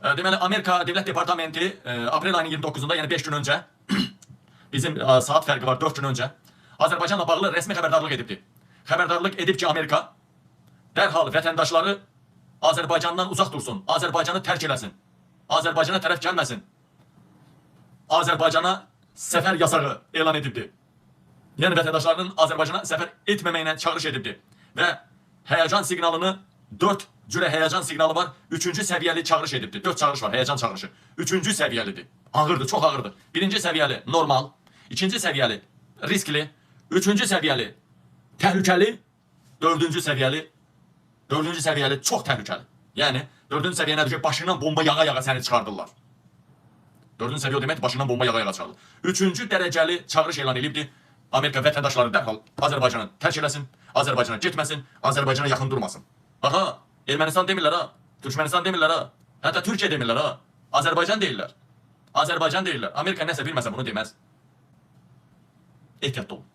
Deməli, Amerika Dövlət Departamenti aprel ayının 29-da, yəni 5 gün öncə, bizim saat fərqi var 4 gün öncə, Azərbaycanla bağlı rəsmi xəbərdarlıq edibdi. Xəbərdarlıq edib ki, Amerika dərhal vətəndaşları Azərbaycandan uzaq dursun, Azərbaycanı tərk eləsin, Azərbaycana tərəf gəlməsin. Azərbaycana səfər yasağı elan edibdi. Yəni vətəndaşlarının Azərbaycana səfər etməməyinə çağırış edibdi. Və həyəcan siqnalını, 4 cürə həyəcan siqnalı var. Üçüncü səviyyəli çağırış edibdi. 4 çağırış var, həyəcan çağırışı. Üçüncü səviyyəlidir. Ağırdır, çox ağırdır. Birinci səviyyəli normal, ikinci səviyyəli riskli, üçüncü səviyyəli təhlükəli, dördüncü səviyyəli çox təhlükəli. Yəni dördüncü səviyyə nədir ki, başından bomba yağa-yağa səni çıxardırlar. Dördüncü səviyyə o deməkdir, başından bomba yağa-yağa çıxarılır. Üçüncü dərəcəli çağırış elan edibdi. Amerika vətəndaşları dərhal Azərbaycanı tərk eləsin, Azərbaycana getməsin, Azərbaycana yaxın durmasın. Aha, Ermənistan demirlər ha, Türkmənistan demirlər ha, hətta Türkiyə demirlər ha, Azərbaycan deyirlər. Azərbaycan deyirlər. Amerika nəsə bilməsə bunu deməz. Ehtiyatlı olun.